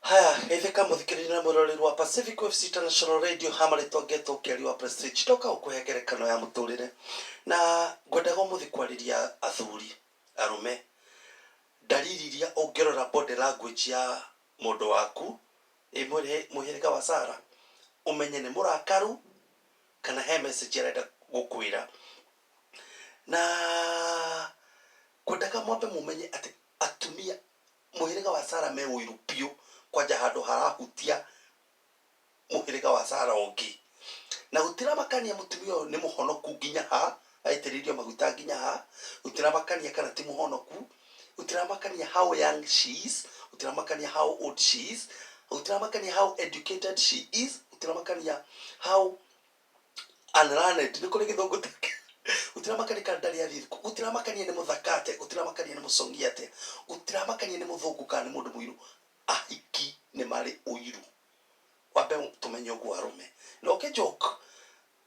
Haya, geithĩka mũthikĩrĩria na mwĩroreri wa Pacific Waves International Radio hamarĩtwo ngetwo Kĩari wa Prestige. Ndoka gũkũhe ngerekano ya mũtũrĩre na ngwendaga ũmũthĩ kwarĩria athuri arũme ndariri iria ũngĩrora body language ya mũndũ waku ĩ mũhĩrĩga wa Sarah ũmenye nĩ mũrakaru kana he message arenda gũkwĩra. Na ngwendaga mwambe mũmenye atĩ atumia Mũhĩrĩga wa Sara me ũiru biũ kwanja handũ harahutia mũhĩrĩga wa Sara ũngĩ. Na gũtiramakania mũtumia ũyũ nĩ mũhonoku nginya ha, aitĩrĩirio maguta nginya ha, gũtiramakania kana ti mũhonoku, gũtiramakania how young she is, gũtiramakania how old she is, gũtiramakania how educated she is, gũtiramakania how unlearned nĩ kũrĩ gĩthũngũ ta kĩu. Gũtiramakania kana ndarĩ athiĩ thukuru, gũtiramakania nĩ mũthaka atĩa, gũtiramakania nĩ mũcong'i atĩa, gũtiramakania nĩ mũthũngũ kana nĩ mũndũ mũirũ, ahiki nĩ marĩ ũiru. Wambe tũmenye ũguo arũme. Na ũkĩ joke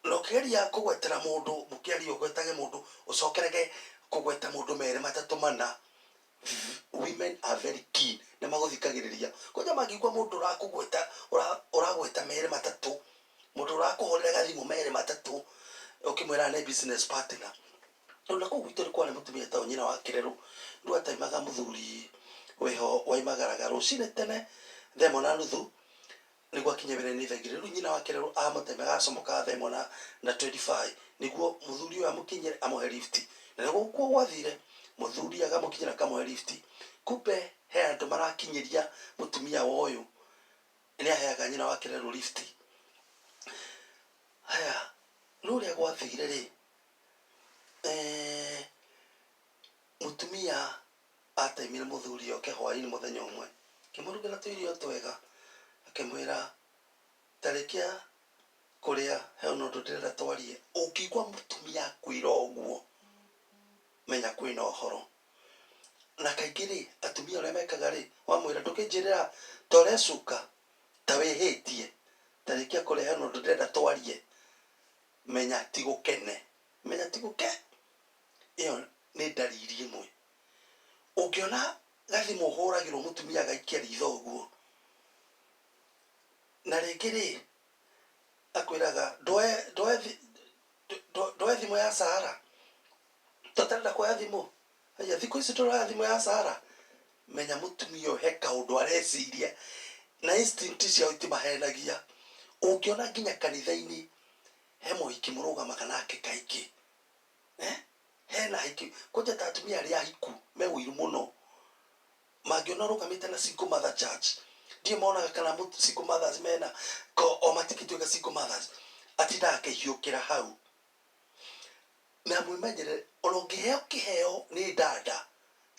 na ũkĩgeria kũgwetera mũndũ, mũkĩaria ũgwetage mũndũ, ũcokerege kũgweta mũndũ merĩ matatũ mana, women are very keen, nĩ magũthikagĩrĩria. Kwanja mangĩigua mũndũ ũrakũgweta, ũragweta merĩ matatũ, Mũndũ ũrakũhũrĩra gathimũ merĩ matatũ ũkĩmwĩra nĩ business partner. Rĩu na kũu gwitũ nĩ kwarĩ mũtumia wetagwo nyina wa kĩrerũ. Rĩu ataimaga mũthuri wĩho waimagaraga rũcinĩ tene thaa ĩmwe na nuthu nĩguo akinye wĩra-inĩ thaa igĩrĩ. Rĩu nyina wa kĩrerũ amũtaimaga agacomokaga thaa ĩmwe na 25 nĩguo mũthuri ũyũ amũkinyĩre amũhe lift. Na nĩguo gwathire, mũthuri agamũkinyĩra akamũhe lift. Kumbe he andũ marakinyĩria mũtumia wa ũyũ Nĩ aheaga nyina wa Kĩrerũ lift. Haya, rĩu ũrĩa gwathire rĩ, eh, mũtumia ataimire mũthuri oke hwainĩ mũthenya ũmwe, akĩmũrugĩra tũirio twega, akĩmwĩra ta rĩkia kũrĩa he ũndũ ndĩrenda twarie. Ũngĩigua mũtumia akwĩra ũguo, menya kwĩna ũhoro. Na kaingĩ rĩ, atumia ũrĩa mekaga rĩ, wamwĩra ndũkĩnjĩrĩra ta ũrecuka, ta wĩhĩtie, ta rĩkia kũrĩa hena ũndũ ndĩrenda twarie, menya ti gũkene, menya ti gũke, ĩyo nĩ ndariri ĩmwe. Ũngĩona gathimũ ũhũragĩrwo mũtumia agaikia ritho ũguo, na rĩngĩ rĩ, akwĩraga ndwoe ndwoe ndwoe thimũ ya Sarah, Tũtarenda kuoya thimũ? Haiya, thikũ ici tũroya thimũ ya Sarah? Menya mũtumia ũyũ he kaũndũ areciria na instinct ciao itimahenagia. Ũngĩona nginya kanitha-inĩ he mũhiki mũrũgamaga nake kaingĩ, eh, hena ahiki, kwanja ta atumia arĩa ahiku me ũiru mũno. Mangĩona ũrũgamĩte na single mother church, ndiũĩ monaga kana single mothers mena, o matingĩtuĩka single mothers, atindaga akĩhiũkĩra hau. Na mwĩmenyerere ona ũngĩheo kĩheo nĩ dada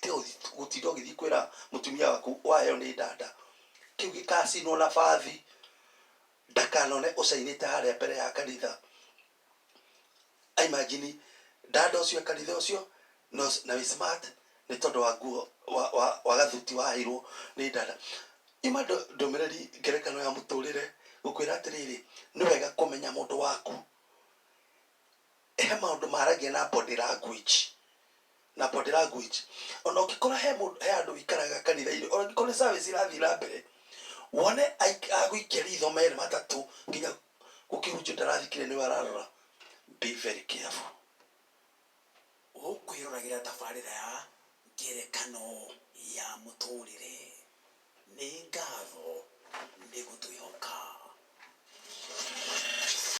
tiga gũtinda ũgĩthiĩ kwĩra mũtumia waku waheo nĩ dada. Kĩu gĩkacinwo na bathi ndakanone ũcainĩte harĩa mbere ya kanitha. Imagine dada ũcio e kanitha ũcio na wĩ smart nĩ tondũ wa nguo wa gathuti waheirwo nĩ dada. Yuma ndũmĩrĩri ngerekano ya mũtũrĩre gũkwĩra atĩrĩrĩ, nĩ wega kũmenya mũndũ waku. He maũndũ maragia na body language, na body language. Ona ũngĩkora he mũndũ, he andũ wĩikaraga kanitha-inĩ, ona angĩkorwo nĩ service irathiĩ na mbere, wone agũikia ritho merĩ matatũ nginya gũkĩhunjio ndarathikĩrĩria nĩwe ararora, be very careful. Ũkwĩroragĩra tabarĩra ya Ngerekano ya Mũtũrĩre.